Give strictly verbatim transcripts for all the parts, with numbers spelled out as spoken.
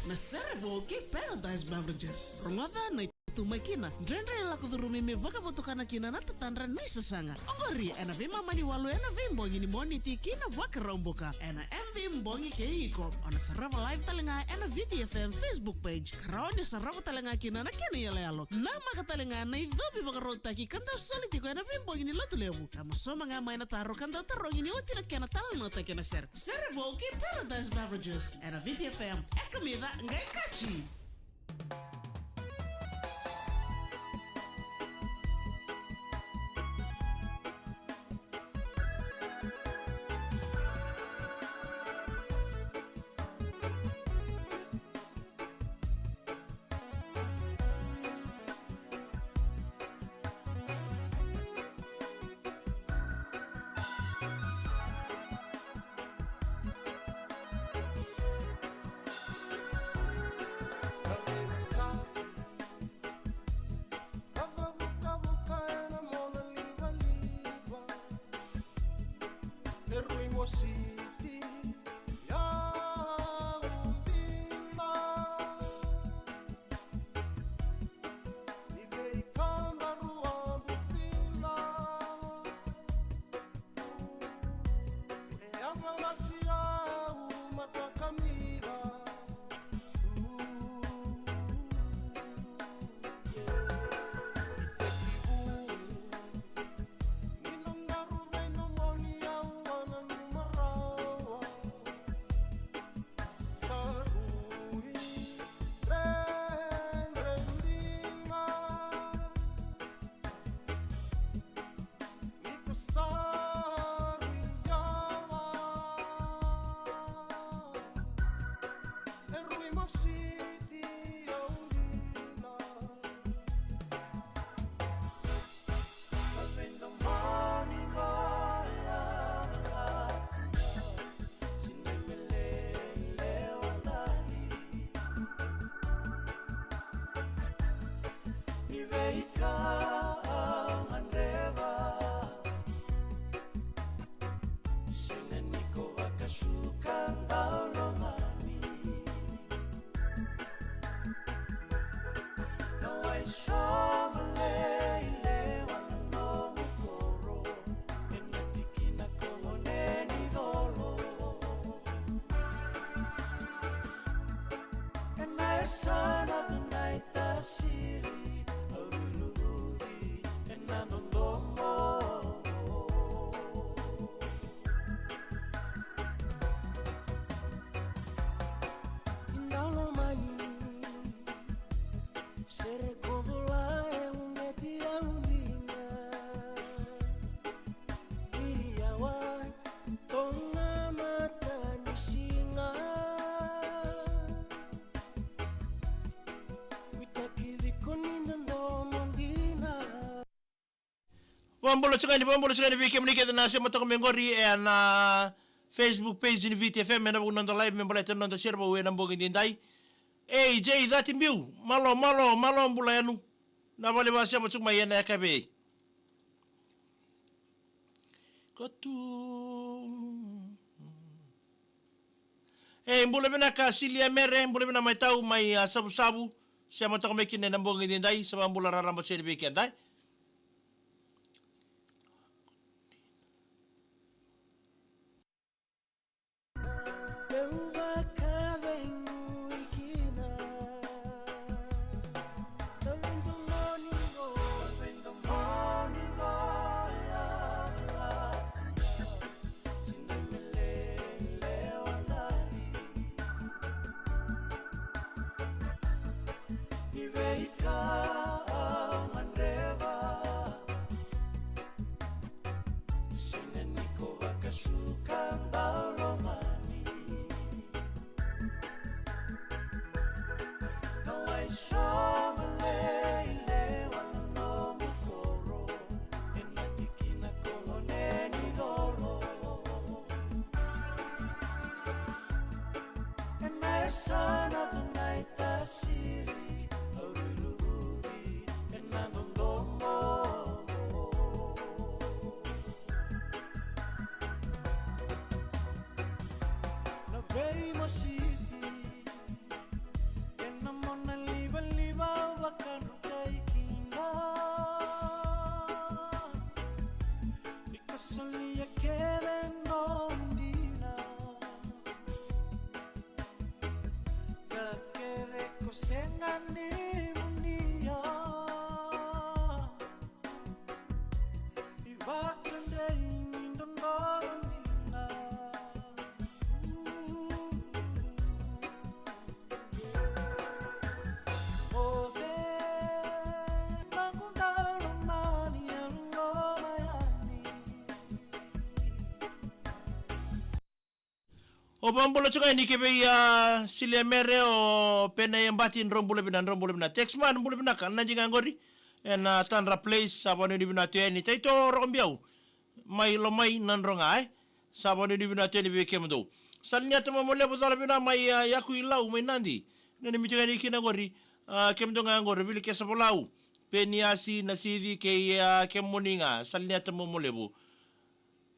Na sere vou kei Paradise Beverages. Rogoca na itutu mai kina, dredre e lako curumi me vakavotukana kina na tatadra ni sasaga. Oqori ena veimama ni walu ena veibogi ni Moniti ki na Vakaraubuka ena M V Bogi kei iko. O na sarava live tale ga ena V T F M Facebook page, ka rawa ni sarava tale ga kina na kena iyaloyalo. Namaka tale ga na icovi vakarautaki ka dau soli tiko ena veibogi ni Lotulevu. Ka mo sauma ga mai na taro ka dau tarogi ni oti na kena talanoataki na sere. Sere vou kei Paradise Beverages ena V T F M. E kamica qai kaci. Vakabula tiko yani, vakabula tiko yani vei kemuni kece na sema toka mai qori ena Facebook page ni V T F M ena vuku ni noda live me baleta na noda sere vou ena bogi nidai. Ei, J thirty Biu, malo, malo, malo bula yanu. Na vale vakasema tiko mai ena yakavi. Kotu. Ei, bula vinaka Silia Mere, bula vinaka mai tau mai, a, Savusavu. Sema toka mai kina ena bogi nidai, sa vakabula raraba tiko yani vei keda. Sega ni munia, ivakadei ni dodonu dina. Ove, noqu daulomani, e loma yani. O vakabula tiko yani ki vei, a, Silia Mere, o Pena Yabati, drau bula vinaka, drau bula vinaka. Texman, bula vinaka, na diga qori. Ena Tadra Place, sa vakanuinui vinaka tu yani. Taito Rokobiau, mai Lomai, na droga, e. Sa vakanuinui vinaka tu yani vei kemudou. Sa liniata momo levu, cola vinaka mai, a, Yaku i Lau, mai Nadi. Nanumi tu yani kina qori, a, kemudou ga qori, Vili Kesa Volau, Peniasi, Nasici, kei, a, kemuni ga. Sa liniata momo levu.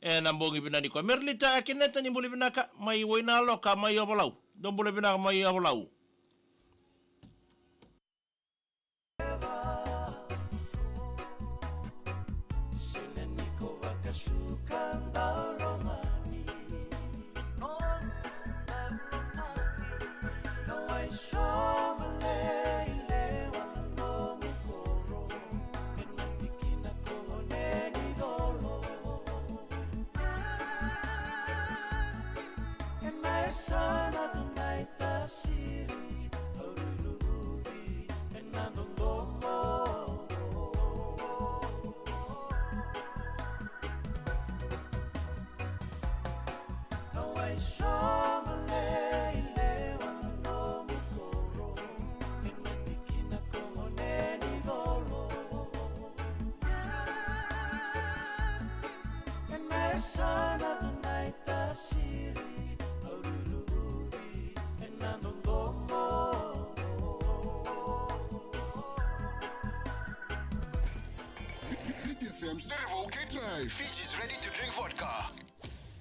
Ena bogi vinaka nikua. Merlita Akineta, ni bula vinaka mai Wainaloka mai Ovalau. Dou bula vinaka mai Ovalau. Viti F M, Serevou kei Tribe. Fiji's ready to drink vodka.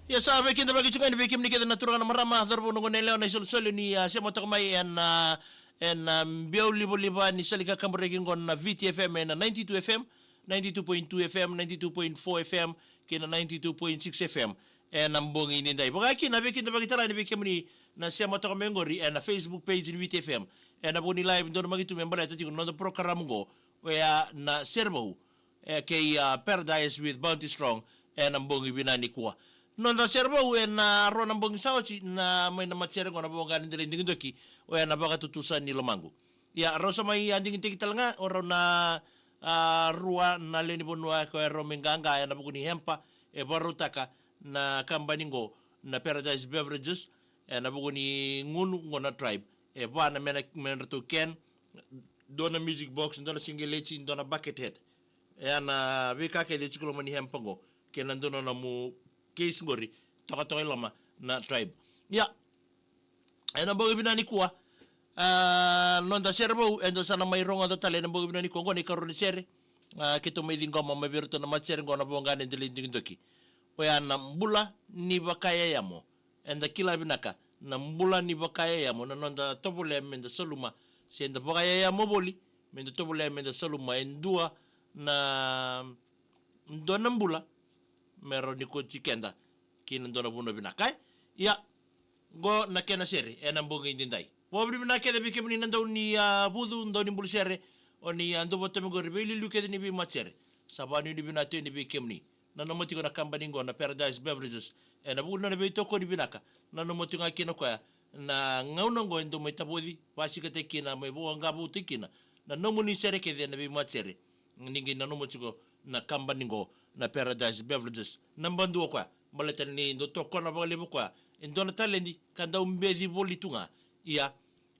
Ia sa veikidavaki tiko yani vei kemuni kece na turaga na marama, cauravou, na gone yalewa, na isolisoli ni, a, sema toka mai ena, a, ena, a, biau livaliva ni sali kakaburaki qo na Viti F M ena ninety-two F M, ninety-two point two F M, ninety-two point four F M, kei na ninety-two point six F M. Ena bogi nidai. Vaka kina na veikidavaki tale yani vei kemuni na sema toka mai qori ena Facebook page ni Viti F M. Ena vuku ni live donumaki tu me baleta tiko na noda program qo, oya na Serevou, e, kei, a, Paradise with Bounty Strong, ena bogi vinaka nikua. Noda Serevou ena rua na bogi sa oti, na mai na matasere qo na Voqa ni Delai Dokidoki, oya na Vakatutusa ni Lomaqu. Ia, rau sa mai, a, digitaki tale ga o rau na, a, rua na lewe ni vanua ko e rau mai qaqa ena vuku ni hemper e vakarautaka na kabani qo na Paradise Beverages, ena vuku ni gunu qo na Tribe. E va na mena, medratou can, dua na music box, dua na siqeleti, dua na bucket hat. E a na veika kece e tiko loma ni hemper qo, kei na dua na nomu case qori, tokatoka i loma na Tribe. Ia, ena bogi vinaka nikua, a, noda Serevou, eda sa na mai rogoca tale ena bogi vinaka nikua qo na ikarua ni sere. A, keitou mai ciqoma mai vei iratou na matasere qo na Voqa ni Delai Dokidoki. Oya na bula ni vakayayamo. Eda kila vinaka na bula ni vakayayamo, na noda tovolea meda saluma, se da vakayayamo voli, meda tovolea meda saluma e dua na, dua na bula me rawa ni kauti keda ki na dua na vanua vinaka, e? Ia, qo na kena sere ena bogi nidai. Vakavinavinaka kece vei kemuni na dau ni, a, vucu, dau ni buli sere, o ni, a, dau vata mai qori, veiliuliu kece ni veimatasere. Sa vakanuinui vinaka tu yani vei kemuni. Nanuma tiko na kabani qo na Paradise Beverages ena vuku ni nona veitokoni vinaka. Nanuma tiko ga kina o koya na gauna qo e dau mai tavoci, vakasikataki kina, mai vakavouti kina na nomuni sere kece ena veimatasere. Ni qai nanuma tiko na kabani qo na Paradise Beverages. Na badu o koya, baleta ni dau tokona vakalevu o koya e dua na taledi ka dau beci voli tu ga. Ia,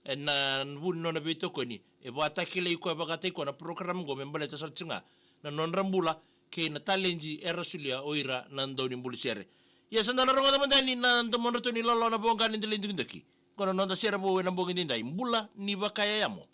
ena vuku ni nona veitokoni, e vakatakilai koya vakataki koya na program qo me baleta sara tiko ga na nodra bula kei na taledi era solia o ira na dau ni buli sere. Ia, sa da na rogoca mada yani na domodratou ni lolo na Voqa ni Delai Dokidoki. Qo na noda Serevou ena bogi nidai, bula ni vakayayamo.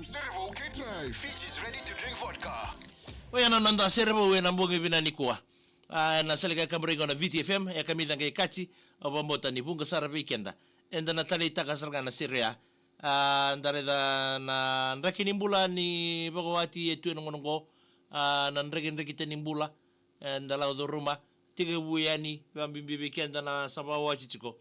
Serevou kei Drive. Fiji's ready to drink vodka. Oya na noda serevou ena bogi vinaka nikua. A, na sala ka kaburika na V T F M, e kamica qai kaci, a vabota ni vuqa sara vei keda. Eda na taleitaka sara ga na sere ya. A, da raica na draki ni bula ni vakawati e tu ena gauna oqo. A, na drakidrakita ni bula. Eda lako curuma. Tekivu yani, vabibi vei keda na sa vakawati tiko.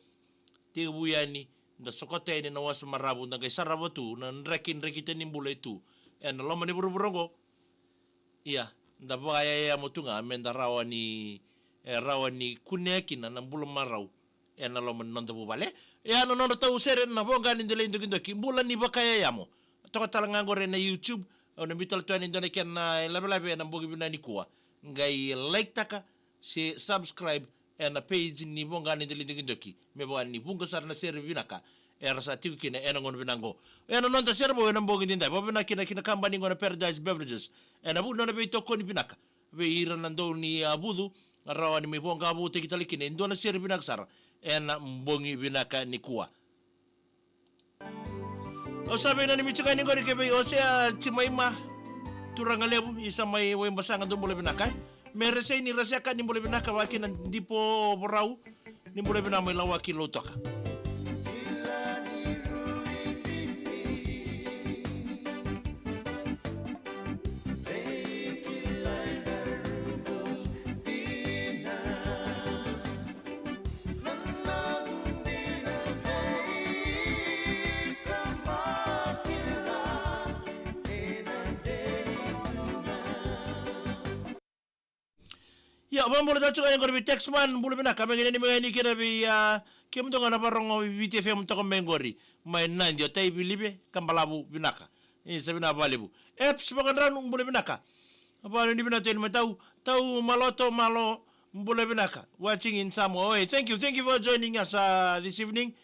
Tekivu yani, da sokota yani na wasa maravu, da qai sarava tu na drakidrakita ni bula e tu ena loma ni vuravura oqo. Ia, da vakayayamo tu ga, me da rawa ni, e, rawa ni kunea kina na bula marau ena loma ni noda vuvale. Ia, na noda tau sere na Voqa ni Delai Dokidoki, bula ni vakayayamo. Toka tale ga qori ena YouTube, au na biuta tale tu yani e dua na kena, e, lavelave ena bogi vinaka nikua. Qai like taka, se subscribe ena page ni Voqa ni Delai Dokidoki. Me vaka ni vuqa sara na sere vinaka era sa tiko kina ena gauna vinaka oqo. Ena noda serevou ena bogi edaidai, vakavinavinaka kina ki na kabani qo na Paradise Beverages. Ena vuku ni nona veitokoni vinaka vei ira na dau ni, a, vucu, rawa ni mai voqa vutaki tale kina e dua na sere vinaka sara ena bogi vinaka nikua. Au sa veinanumi tiko yani qori kei vei Osea Jimaima, turaga levu, isa mai Waibasaga, dou bula vinaka, e. Mere Seini Raseka, ni bula vinaka, vaka kina Dipo Vorau, ni bula vinaka mai Lawaki Lautoka. Ia, vakabula tale tiko yani qori vei Texman, bula vinaka, me qai nanumi ga yani kina vei, a, kemudou ga na vakarorogo vei V T F M toka mai qori. Mai Nadi, o Taivi Live, ka balavu vinaka. Isa, vinaka vakalevu. Eps Vakadranu, bula vinaka. Vakanuinui vinaka tu yani mai Tau, Tau Maloto, Malo, bula vinaka. Watching in Samoa. Oi, thank you. Thank you for joining us, uh, this evening.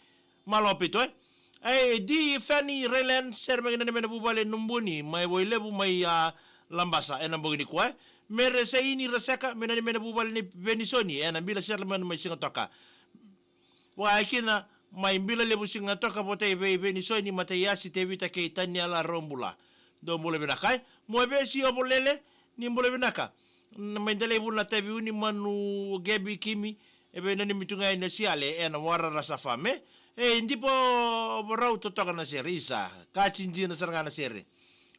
Malo Pito, e. Ai, Di Fanny Rayland, sere mai na neimami vuvale Nubuni, mai Wailevu, mai, a, Labasa, ena bogi nikua, e. Mere Seini Raseka, mai na neimami vuvale ni Venisoni, ena Bila Settlement mai Sigatoka. Vaka kina mai Bila Levu Sigatoka, votai vei Venisoni, Mataiasi, Tevita kei Taniela Robula. Dou bula vinaka, e. Muavesi Ovolele, ni bula vinaka. Mai Delaivuna, Taveuni, Manu, Gebi, Kimi, e veinanumi tu ga yani o Siale ena Warara Safa, me. E, Dipo Vorau, totoka na sere, isa. Kaci dina sara ga na sere.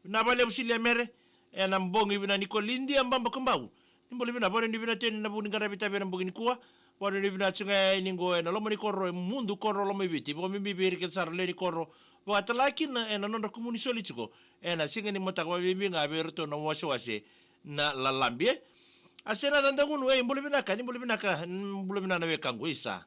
Vinaka vakalevu Silia Mere, ena bogi vinaka nikua. Lidia Babakubau, ni bula vinaka, vakanuinui vinaka tu yani ena vuku ni qaravi tavi ena bogi nikua. Vakanuinui vinaka tu ga yani qo ena loma ni koro e Mudu, koro Lomaiviti. Vakabibi vei ira kece sara lewe ni koro, vakatale kina ena nodra kumuni soli tiko ena siga ni mataka, vakabibi ga vei iratou na wasewase na lalabi, e. Asenaca Dagunu, e, bula vinaka, ni bula vinaka, mm, bula vinaka na wekaqu, isa.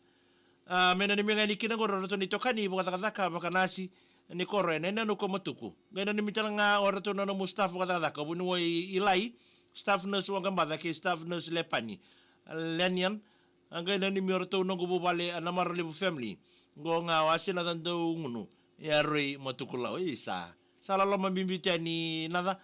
A, me nanumi ga yani kina qori o ratou na itokani vakacakacaka vakanasi ni koro ena yanuyanu ko Matuku. Qai nanumi tale ga o ratou na nomu staff vakacakacaka, vuniwai Ilai, staff nurse Waqabaca kei staff nurse Lepani, Lenian. A, qai nanumi o ratou noqu vuvale, a, na Maralevu family. Qo ga o Asenaca Dagunu, e, Aroi Matukulau, isa. Sa loloma bibi tu yani Naca.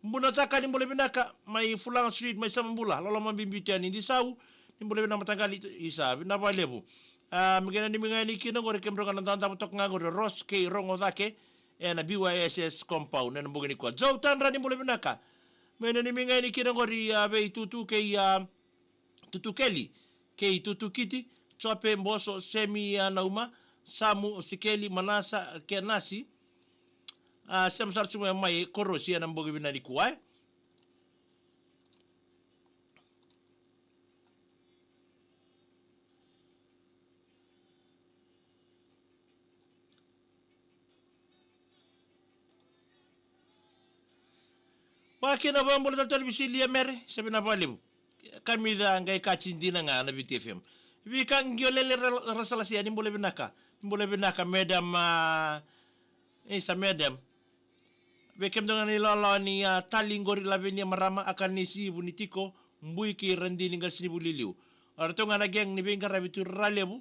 Bunataka, ni bula vinaka, mai Fulaga Street, mai Samabula. Loloma bibi tu yani Disau, ni bula vinaka mataqali, isa, vinaka vakalevu. A, me qai nanumi ga yani kina qori kemudrau ga na Dadavo toka ga qori, Ross kei Rogo Cake, ena B Y S S compound ena bogi nikua. Joe Tadra, ni bula vinaka. Me nanumi ga yani kina qori, a, vei Tutu kei, a, Tutu Keli kei Tutu Kiti, Jope Boso, Semi, a, Nauma, Samu, Sikeli, Manasa, Kenasi. A, sema sara tu mai Korosi ena bogi vinaka nikua, e. Vaka kina, vakabula tale tu yani vei Silia Mere, sa vinaka vakalevu. Kamica qai kaci dina ga na V T F M. Vika Qiolele Ra-, Rasalasia, ni bula vinaka. Ni bula vinaka, madam, a, isa, madam. Vei kemudou ga na ilawalawa ni, a, tali qori, Lavenia Marama, Akanisi Vunitiko, Bui kei Radini Qasenivuli Liu. O ratou ga na gang ni veiqaravi Tui Ralevu.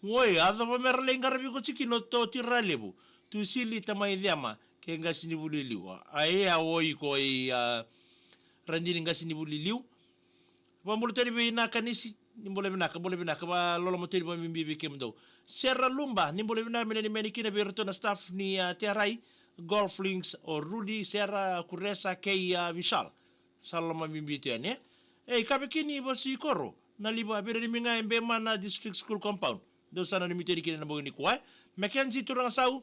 Oi, a cava me ra lai qaravi iko tiko kina o Tui Ralevu? Tui Sili, Tamai Cema kei Qasenivuli Liu. A, ia, o iko i, a, Radini Qasenivuli Liu. Vakabula tu yani vei Nakanisi, ni bula vinaka, bula vinaka, vakaloloma tu yani, vakabibi vei kemudou. Sera Luba, ni bula vinaka, me nanumi yani kina vei iratou na staff ni, a, Terai, Golf Links, o Rudy, Sera, Kuresa kei a Vishal. Sa loma bibi tu yani e. E, Ikavekini Vasu i Koro, na liva, vei nanumi ga e Bemana District School Compound. Dou sa nanumi tu yani kina ena bogi nikua e. Mackenzie Turagasau,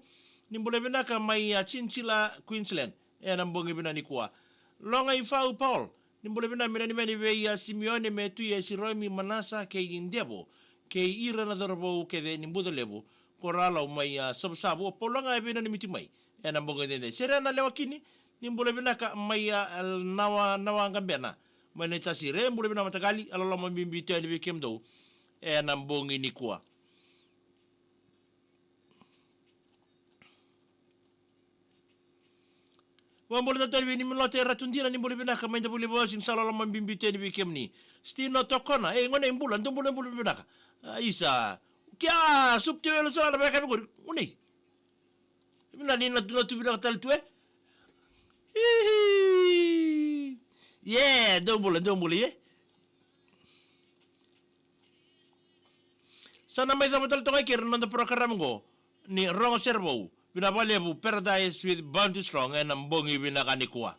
ni bula vinaka mai a Chinchilla, Queensland, ena bogi vinaka nikua. Loga i Fau Paul, ni bula vinaka me nanumi yani vei a Simione, Metu, Esiroimi, Manasa kei Devo, kei ira na cauravou kece ni Bucalevu, ko Ralo mai a Savusavu. O Paula ga e veinanumi tu mai ena bogi dede. Sere na lewa kini, ni bula vinaka mai a Nawa, Nawa Gabena mai Naitasiri. Bula vinaka mataqali, a loloma bibi tu yani vei kemudou ena bogi nikua. Vakabula tale vei Nimilota e Ratu Dina, ni bula vinaka mai Davuilevu, ni sa loloma bibi tu yani vei kemuni. Stino Tokona, e, gone bula, dou bula, bula vinaka. A, isa. Kia, supu teu yalo sa na veka vei kori. Gone. Vinaka ni na tu, na tu vinaka tale tu e. Hihi. Ye, dou bula, dou bula, ye. Sa na mai cava tale toka i keri na noda porokaramu qo ni Rogo Serevou, vinaka vakalevu, Paradise with Bounty Strong, ena bogi vinaka nikua.